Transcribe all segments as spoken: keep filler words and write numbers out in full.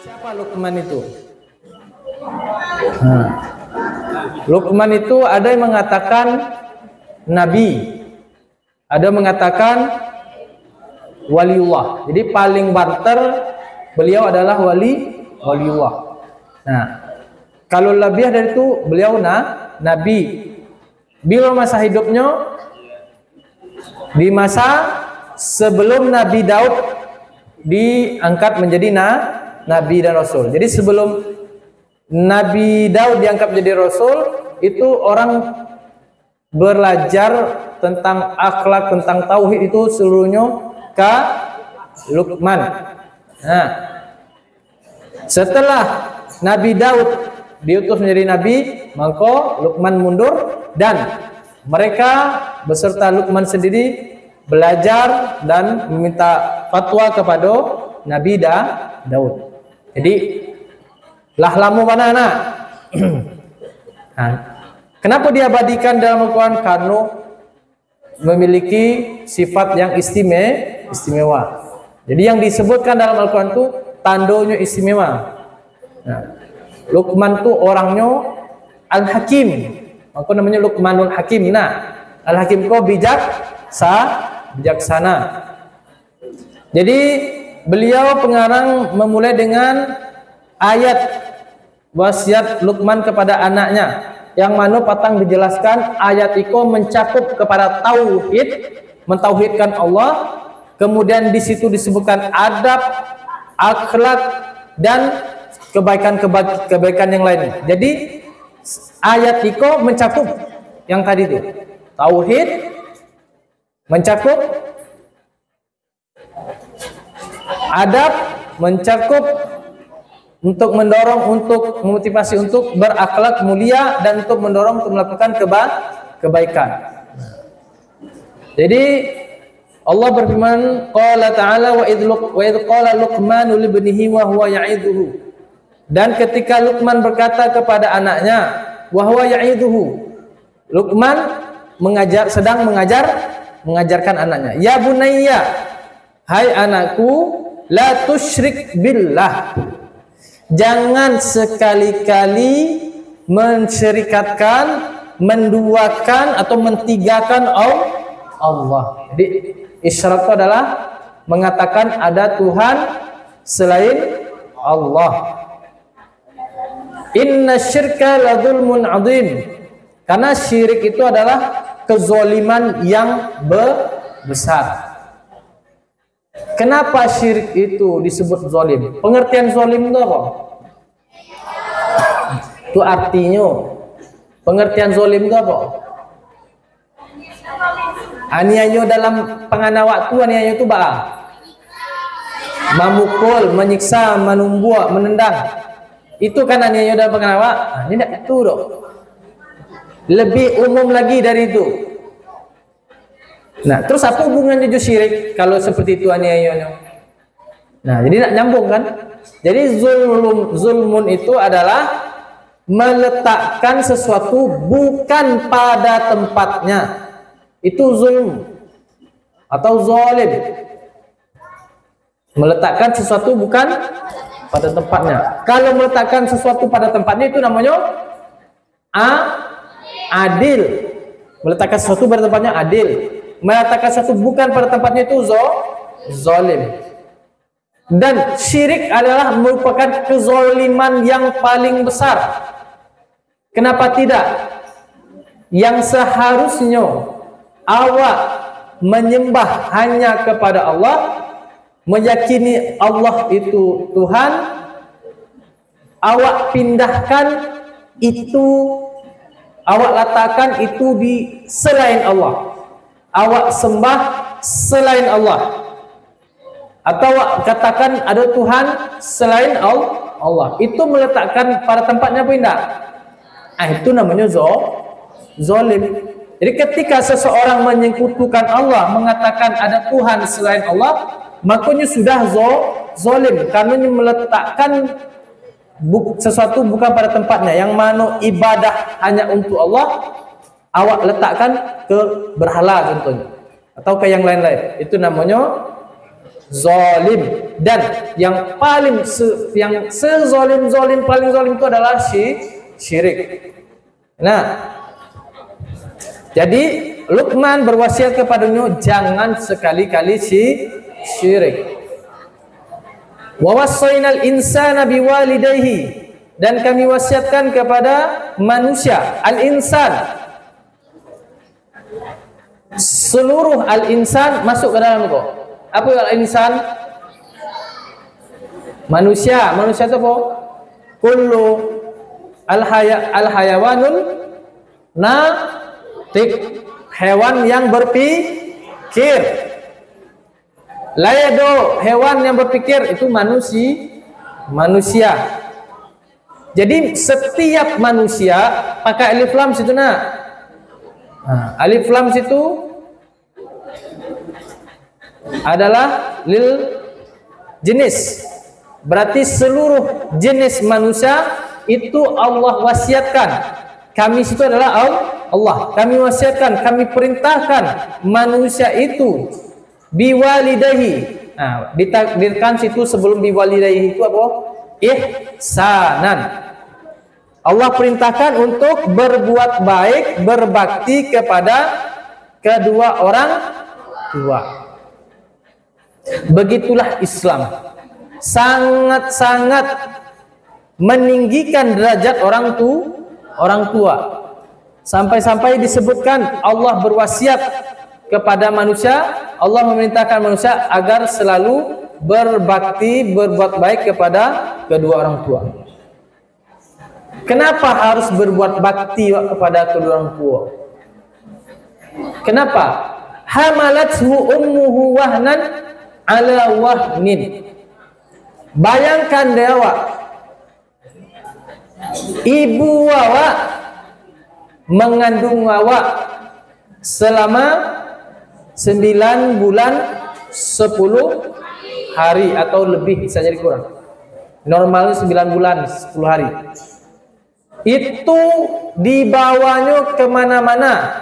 Siapa Luqman itu? Nah, Luqman itu ada yang mengatakan nabi, ada yang mengatakan waliullah. Jadi paling banter beliau adalah wali waliullah. Nah, kalau lebih dari itu beliau na nabi. Bilo masa hidupnya? Di masa sebelum Nabi Daud diangkat menjadi na, nabi dan rasul. Jadi sebelum Nabi Daud diangkat menjadi rasul, itu orang belajar tentang akhlak, tentang tauhid itu seluruhnya ka Luqman. Nah, setelah Nabi Daud diutus menjadi nabi, maka Luqman mundur dan mereka beserta Luqman sendiri belajar dan meminta fatwa kepada Nabi Da-, Daud. Jadi, lah lamo bana nak. Nah, kenapa diabadikan dalam Al-Quran? Karena memiliki sifat yang istime-, istimewa. Jadi yang disebutkan dalam Al-Quran tu tandonyo istimewa. Nah, Luqman tu orangnyo Al-Hakim. Maka namanya Luqmanul Hakim. Nah, Al-Hakim ko bijak-, sa-, bijaksana. Jadi beliau pengarang memulai dengan ayat wasiat Luqman kepada anaknya, yang mano patang dijelaskan ayat iko mencakup kepada tauhid, mentauhidkan Allah, kemudian di situ disebutkan adab, akhlak, dan kebaikan-keba-, kebaikan yang lainnya. Jadi ayat iko mencakup yang tadi tu, tauhid, mencakup adab, mencakup untuk mendorong, untuk memotivasi untuk berakhlak mulia dan untuk mendorong untuk melakukan keba-, kebaikan. Jadi Allah berfirman, qala ta'ala, wa idh Luq-, wa idh qala Luqmanu libnihi wa huwa ya'idhuhu. Dan ketika Luqman berkata kepada anaknya, wa huwa ya'idhuhu, Luqman mengajar, sedang mengajar, mengajarkan anaknya. Ya bunayya, hai anakku, la tusyrik billah. Jangan sekali-kali mensyirikatkan, menduakan atau mentigakan Al-, Allah. Jadi isyrak itu adalah mengatakan ada Tuhan selain Allah. Inna syirka la zulmun azim. Karena syirik itu adalah kezoliman yang be-, besar. Kenapa syirik itu disebut zolim? Pengertian zolim itu apa? Itu artinya. Pengertian zolim itu apa? Aniayo dalam panganawak tu, aniayo tu baa? Mamukul, manyiksa, manumbuak, manendang. Itu kan aniayo dalam panganawak? Nah, ini ndak itu doh. Lebih umum lagi dari itu. Nah, terus apa hubungannya jo syirik kalau seperti itu aniayonyo? Nah, jadi nak nyambung kan? Jadi zulum, zulmun itu adalah meletakkan sesuatu bukan pada tempatnya. Itu zulm atau zalim. Meletakkan sesuatu bukan pada tempatnya. Kalau meletakkan sesuatu pada tempatnya itu namanya a-, adil. Meletakkan sesuatu pada tempatnya adil. Meletakkan sesuatu bukan pada tempatnya itu zo-, zalim. Dan syirik adalah merupakan kezaliman yang paling besar. Kenapa tidak? Yang seharusnya awak menyembah hanya kepada Allah, meyakini Allah itu Tuhan, awak pindahkan itu, awak letakkan itu di selain Allah. Awak sembah selain Allah. Atau awak katakan ada Tuhan selain Al-, Allah. Itu meletakkan pada tempatnya apa indak? Ah, itu namanya zo-, zolim. Jadi ketika seseorang menyekutukan Allah, mengatakan ada Tuhan selain Allah, makanya sudah zo-, zolim. Karena ini meletakkan bu-, sesuatu bukan pada tempatnya. Yang mana ibadah hanya untuk Allah, awak letakkan ke berhala contohnya. Atau ke yang lain-lain. Itu namanya zalim. Dan yang paling se-, yang sezalim-zalim, paling zalim itu adalah syi-, syirik. Nah, jadi Luqman berwasiat kepadanya, "Jangan sekali-kali syi-, syirik." "Wa wassainal insana biwalidaihi," dan Kami wasiatkan kepada manusia, al-insan, seluruh al-insan masuk ke dalam ko. Apa al-insan? Manusia. Manusia tu apa? Kullu al-haya-, al-hayawanun natiq, hewan yang berpikir. Lai ado hewan yang berpikir, itu manusi-, manusia. Jadi, setiap manusia, pakai alif lam situ, nak. Nah, alif lam situ adalah lil jenis. Berarti seluruh jenis manusia itu Allah wasiatkan. Kami situ adalah Al-, Allah. Kami wasiatkan, kami perintahkan manusia itu biwalidaihi. Nah, ditakdirkan situ sebelum biwalidaihi itu apa? Ihsanan. Allah perintahkan untuk berbuat baik, berbakti kepada kedua orang tua. Begitulah Islam. Sangat-sangat meninggikan derajat orang tu-, orang tua. Sampai-sampai disebutkan Allah berwasiat kepada manusia, Allah memerintahkan manusia agar selalu berbakti, berbuat baik kepada kedua orang tua. Kenapa harus berbuat bakti wak kepada kedua orang tua? Kenapa? "Hamalathu ummuhu wahnan ala wahnin." Bayangkan deh awak, ibu awak mengandung awak selama sembilan bulan sepuluh hari atau lebih, bisa jadi kurang. Normalnya sembilan bulan sepuluh hari. Itu dibawanyo kemana-mana.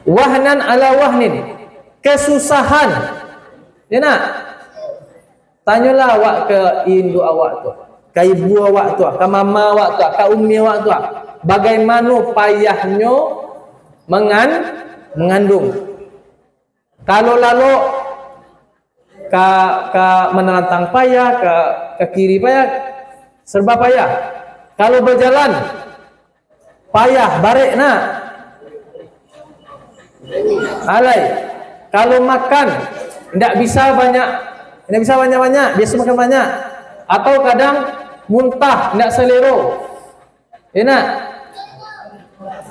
Wahnan ala wahnin. Kesusahan. Ya nak? Tanyolah awak ka induk awak tu, ka ibu awak tu, ka mama awak tu, ka umi awak tu, bagaimana payahnyo mangan-, mangandung. Kalau lalok ka, ka manalantang payah, ka, ka kiri payah, serba payah. Kalau bajalan, payah, barek nak. Alai, kalau makan, ndak bisa banyak, ndak bisa banyak-banyak, biasa makan banyak. Atau kadang muntah, ndak selero. Ya nak?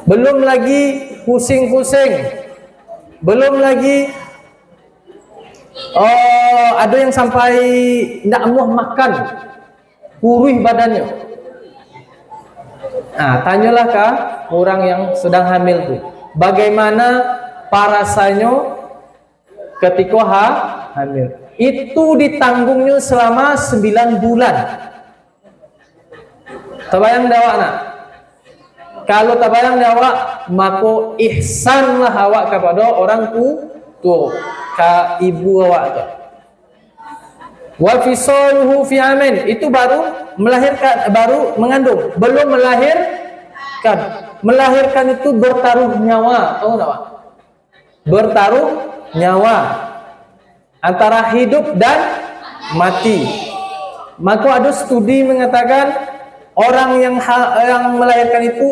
Belum lagi pusing-pusing. Belum lagi, oh, ada yang sampai ndak amuah makan. Kuruih badannyo. Nah, tanyolah ka urang yang sedang hamil tu, bagaimana parasanyo katiko ha-, hamil? Itu ditanggungnyo selama sembilan bulan. Tabayang dek awak nak? Kalau tabayang dek awak, mako ihsanlah awak kapado orang tu, tu, ka ibu awak tu. "Wa fisaluhu fi amain," itu baru melahirkan, baru mengandung, belum melahirkan. Melahirkan itu bertaruh nyawa, tahu tak, Pak? Bertaruh nyawa antara hidup dan mati. Maka ada studi mengatakan orang yang ha-, yang melahirkan itu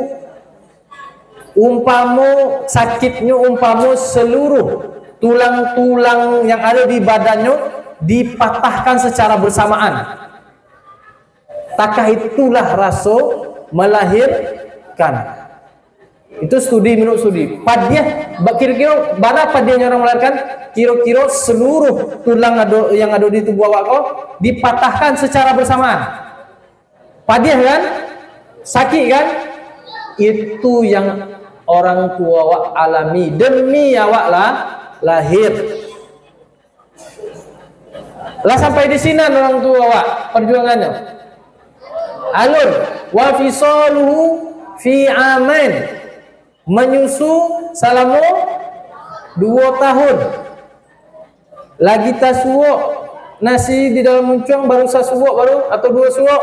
umpamo sakitnyo, umpamo seluruh tulang-tulang yang ada di badannyo dipatahkan secara bersamaan. Takah itulah raso melahirkan. Itu studi menurut studi. Padiah, ba-, kiro-kiro bara padiahnyo orang melahirkan? Kiro-kiro seluruh tulang ado, yang ado di tubuh awak ko dipatahkan secara bersamaan. Padiah kan? Sakik kan? Itu yang orang tua awak alami demi awak lah lahir. Lah sampai di sinan orang tua awak perjuangannyo. Alun, "Wa fisaluhu fi amain." Menyusu salamo duo tahun. Lagi tasuok nasi di dalam muncuang, baru sasuok baru, atau duo suok,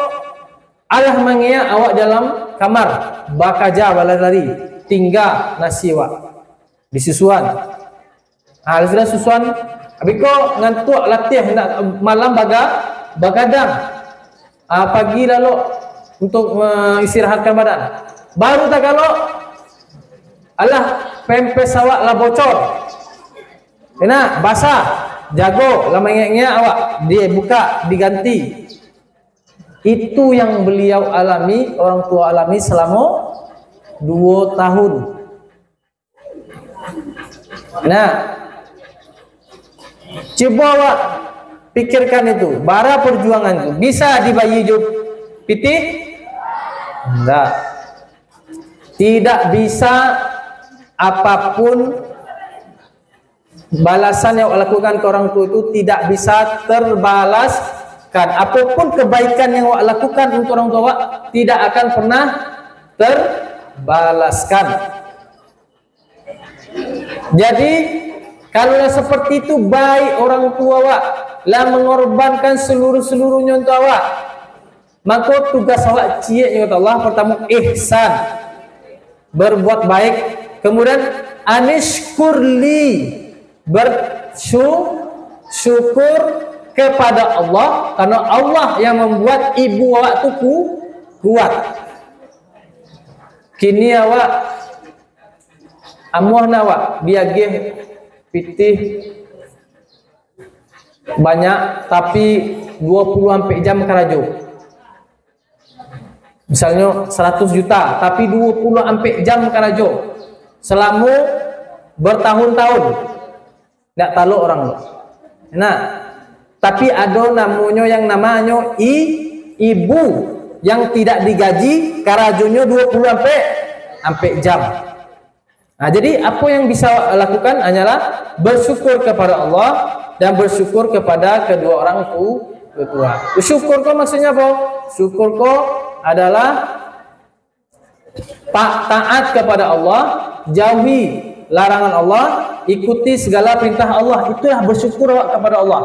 alah mangeak awak dalam kamar, bakaja balari-lari, tingga nasi awak, disusuan. Ha, sudah susuan, abih ko ngantuak, latiah, nak malam baga-, bagadang. Ha, pagi lalok untuk, eh, istirahatkan badan. Baru tagalok, alah, pempes awak lah bocor. Kena basah, jago, lah mangeak-ngeak awak, dibuka, diganti. Itu yang beliau alami, orang tua alami selama dua tahun. Nah, cubo awak pikirkan itu, bara perjuangan tu. Bisa dibayia jo pitih? Ndak. Tidak bisa, apapun balasan yang awak lakukan ke orang tua itu tidak bisa terbalaskan. Apapun kebaikan yang awak lakukan untuk orang tua awak, tidak akan pernah terbalaskan. Jadi, kalau lah seperti itu, baik orang tua awak lah mengorbankan seluruh-seluruhnyo untuk awak, mako tugas awak ciek nyo, kata Allah, pertama, ihsan, berbuat baik. Kemudian, anishkurli, bersyukur kepada Allah, karena Allah yang membuat ibu awak tu ku-, kuat. Kini awak amuah nak awak diagih pitih banyak, tapi dua puluh ampek jam karajo. Misalnyo saratus juta, tapi dua puluh ampek jam karajo. Salamo bertahun-tahun. Ndak talok urang tu. Nah, tapi ado namonyo yang namanyo i-, ibu yang tidak digaji, karajonyo dua puluh ampek, ampek jam. Nah, jadi apo yang bisa lakukan hanyalah bersyukur kepada Allah dan bersyukur kepada kedua orang tu-, tua. Bersyukur ko maksudnyo apo? Syukur ko adalah ta-, taat kepada Allah, jauhi larangan Allah, ikuti segala perintah Allah. Itulah bersyukur awak kepada Allah.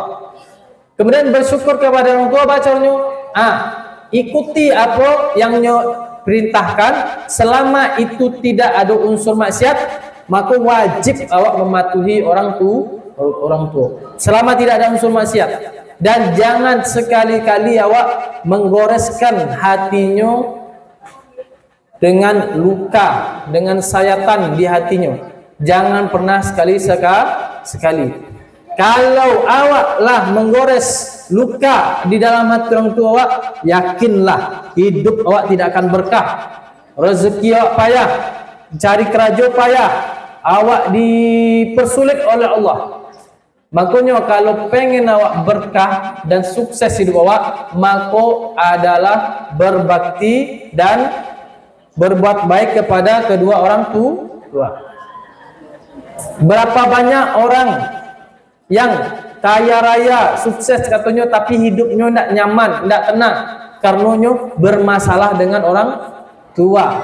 Kemudian bersyukur kepada orang tua, baconyo, ah, ikuti apo yang nyo perintahkan, selama itu tidak ada unsur maksiat, maka wajib awak mematuhi orang tu-, orang tua. Selama tidak ada unsur maksiat. Dan jangan sekali-kali awak menggoreskan hatinyo dengan luka, dengan sayatan di hatinyo. Jangan pernah sekali seka-, sekali. Kalau awak lah menggores luka di dalam hati orang tua awak, yakinlah, hidup awak tidak akan berkah. Rezeki awak payah, cari karajo payah, awak dipersulit oleh Allah. Makonyo, kalau pengen awak berkah dan sukses hidup awak, mako adalah berbakti dan berbuat baik kepada kedua orang tu-, tua. Berapa banyak orang yang kaya raya, sukses katonyo, tapi hidupnyo ndak nyaman, ndak tenang, karenonyo bermasalah dengan orang tua.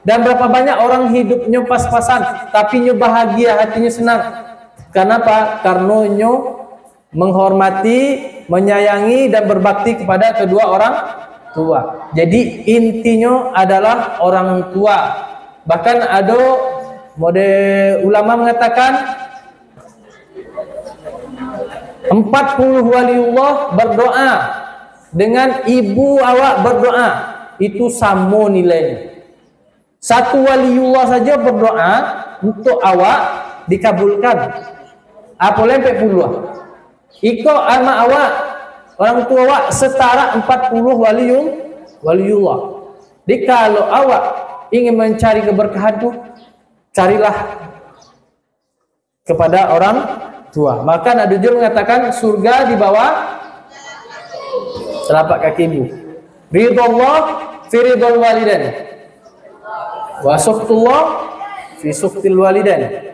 Dan berapa banyak orang hidupnyo pas-pasan, tapi nyo bahagia, hatinyo senang. Kenapa? Karena nyo menghormati, menyayangi, dan berbakti kepada kedua orang tua. Jadi, intinyo adalah orang tua. Bahkan ado mode ulama mengatakan, empat puluh waliullah berdoa dengan ibu awak berdoa, itu samo nilainyo. Satu waliullah saja berdoa untuk awak dikabulkan. Apo lai ampek puluah. Iko amak awak, orang tua awak setara empat puluh waliul-, waliullah. Jadi, kalau awak ingin mencari keberkahan tu, carilah kepada orang tua. Maka Nabi Jul mengatakan, surga di bawah telapak kaki ibu. Ridho Allah fi ridho walidain. Wa sukhtullah fi sukhtil walidain.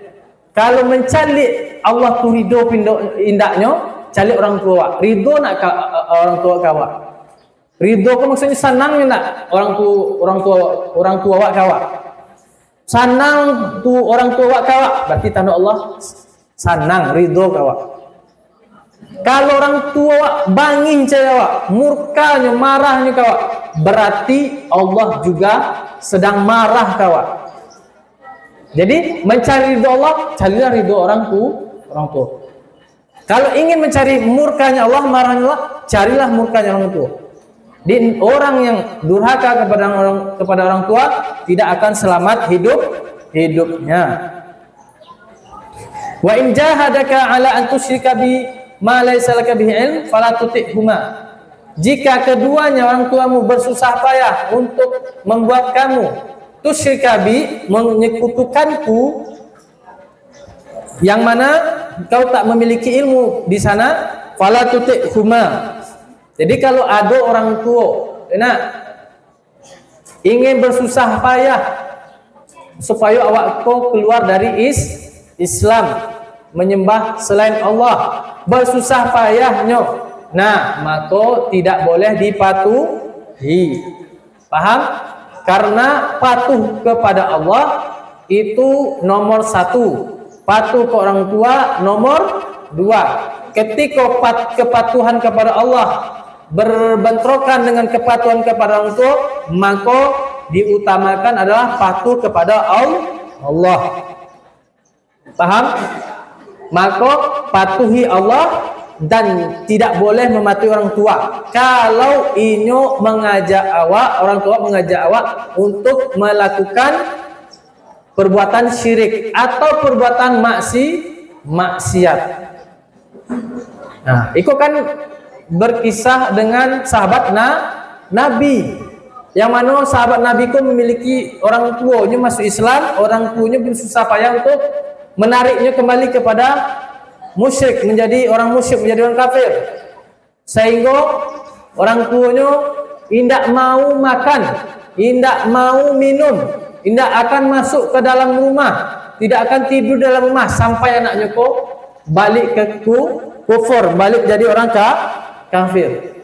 Kalau mencalik Allah tu ridho pindo indaknyo, calik orang tua awak. Ridho nak ka, orang tua ka awak. Ridho ko maksudnyo sanang ndak orang tu, orang tua, orang tua awak ka awak. Sanang tu orang tua awak ka awak, berarti tando Allah sanang, ridho ka awak. Kalau orang tuo awak bangih cari awak, murkanyo, marahnyo ka awak, berarti Allah juga sedang marah ka awak. Jadi, mencari ridho Allah, carilah ridho orang tu, orang tuo. Kalau ingin mencari murkanya Allah, marahnya Allah, carilah murkanya orang tuo. Di orang yang durhaka kepada orang, kepada orang tuo tidak akan selamat hidup hidupnya. Wa in jahadaka ala an tusyrika bi ma laisa laka bihi ilm fala tuti'huma. Jika keduanya orang tuamu bersusah payah untuk membuat kamu tusyrika bi, menyekutukanku, yang mana kau tak memiliki ilmu di sana, fala tuti'huma. Jadi kalau ado orang tuo, nak ingin bersusah payah supayo awak ko keluar dari is-, Islam, menyembah selain Allah, bersusah payahnyo, nah, mako tidak boleh dipatuhi. Paham? Karena patuh kepada Allah itu nomor satu, patuh ke orang tuo nomor dua. Ketika pat-, kepatuhan kepada Allah berbentrokan dengan kepatuhan kepada orang tuo, mako diutamakan adalah patuh kepada Al-, Allah. Paham? Mako, patuhi Allah dan tidak boleh mematuhi orang tuo. Kalau inyo mengajak awak, orang tuo mengajak awak untuk melakukan perbuatan syirik atau perbuatan maksi-, maksiat. Nah, iko kan berkisah dengan sahabat na-, Nabi. Yang mano sahabat Nabi ko memiliki orang tuonyo masuk Islam, orang tuonyo bersusah payah untuk menariknyo kembali kepada musyrik, menjadi orang musyrik, menjadi orang kafir. Sehingga orang tuonyo indak mau makan, indak mau minum, indak akan masuk ke dalam rumah, tidak akan tidur dalam rumah sampai anaknyo ko balik ke ku-, kufur, balik jadi orang ka-, kafir.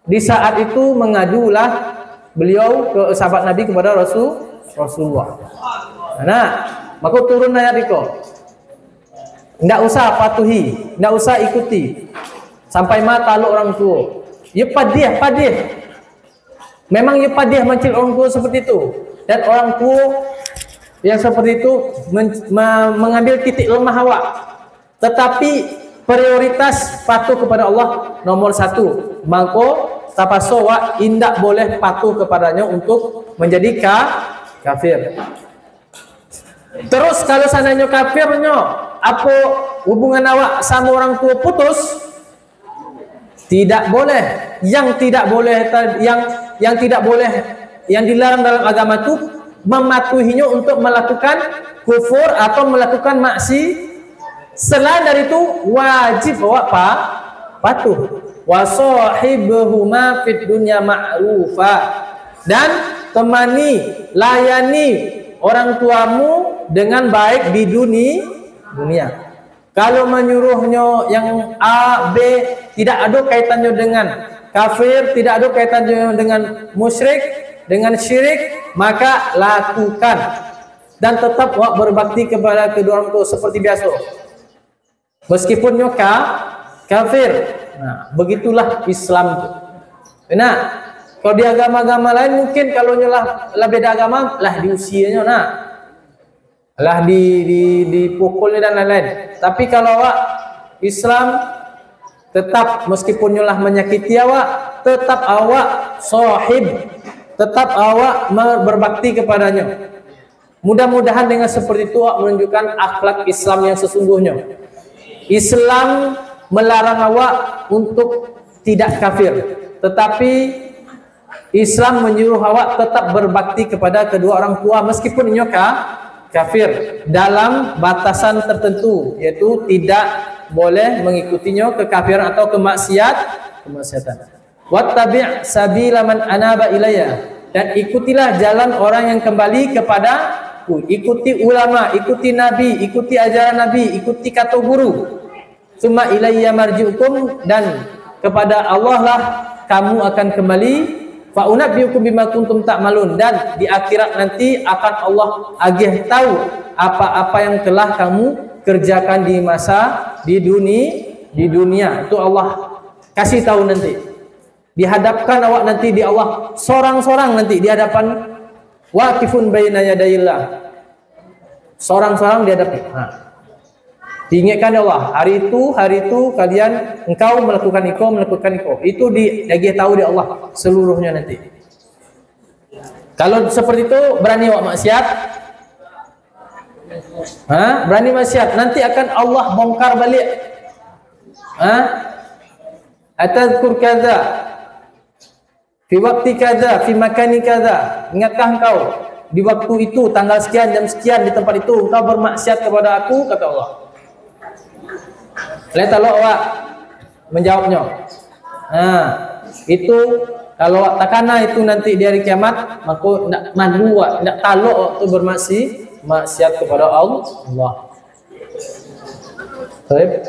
Di saat itu mengadulah beliau ke sahabat Nabi kepada Rasul, Rasulullah. Nah, mako turun ayat iko. Ndak usah patuhi, ndak usah ikuti. Sampai ma talok orang tuo. Yo padiah, padiah. Memang yo padiah mancilok orang tuo seperti itu. Dan orang tuo yang seperti itu men-, me-, mengambil titik lemah awak. Tetapi prioritas patuh kepada Allah nomor satu. Mako, tapaso awak indak boleh patuh kepadanya untuk menjadi ka-, kafir. Terus, kalau seandainya kafirnyo, apo hubungan awak sama orang tuo putus? Tidak boleh. Yang tidak boleh ta-, yang, yang tidak boleh, yang dilarang dalam agama tu, mematuhinya untuk melakukan kufur atau melakukan maksi-, selain dari itu, wajib awak pa-, patuh. "Wa shahibhuma fid dunya ma'rufa." Dan temani, layani orang tuamu dengan baik di duni-, dunia. Kalau manyuruhnyo yang A, B, tidak ado kaitannyo dengan kafir, tidak ado kaitannyo dengan musyrik, dengan syirik, maka lakukan. Dan tetap awak berbakti kepada kedua orang tua seperti biasa. Meskipun nyo ka-, kafir. Nah, begitulah Islam tu. Nah, kalau di agama-agama lain mungkin kalau nyo lah, lah beda agama, lah diusianyo, nah. Lah di, di, dipukulnyo dan lain-lain. Tapi kalau awak Islam, tetap meskipun nyo lah menyakiti awak, tetap awak sahib, tetap awak me-, berbakti kepadanya. Mudah-mudahan dengan seperti itu awak menunjukkan akhlak Islam yang sesungguhnya. Islam melarang awak untuk tidak kafir, tetapi Islam menyuruh awak tetap berbakti kepada kedua orang tua meskipun inyo ka-, kafir dalam batasan tertentu, yaitu tidak boleh mengikutinyo kekafiran atau kemaksiat, kemaksiatan. "Wattabi' sabila man anaba ilayya," dan ikutilah jalan orang yang kembali kepadaku. Ikuti ulama, ikuti Nabi, ikuti ajaran Nabi, ikuti kato guru. "Tsumma ilayya marji'ukum," dan kepada Allah lah kamu akan kembali. "Fa unabbi'ukum bima kuntum ta'malun," dan di akhirat nanti akan Allah agih tahu apa-apa yang telah kamu kerjakan di masa di duni-, di dunia, itu Allah kasih tahu nanti. Dihadapkan awak nanti di Allah, sorang-sorang nanti di hadapan, waqifun baina yadayillah. Sorang-sorang di hadapan. Ha. Diingatkan dek Allah, hari itu, hari itu kalian, engkau melakukan iko, melakukan iko. Itu di, diagiah tahu dek Allah seluruhnya nanti. Kalau seperti itu, berani awak maksiat? Ha? Berani maksiat, nanti akan Allah bongkar balik. Ha? Atazkur kaza, fi waktu kaza, fi makani kaza. Ingatkah engkau di waktu itu, tanggal sekian, jam sekian, di tempat itu, engkau bermaksiat kepada Aku, kata Allah. Lai talok awak manjawabnyo. Ha, itu kalau awak takana itu nanti di hari kiamat, mako ndak malu awak, ndak talok awak tu bermaksi-, maksiat kepada Allah. Baik.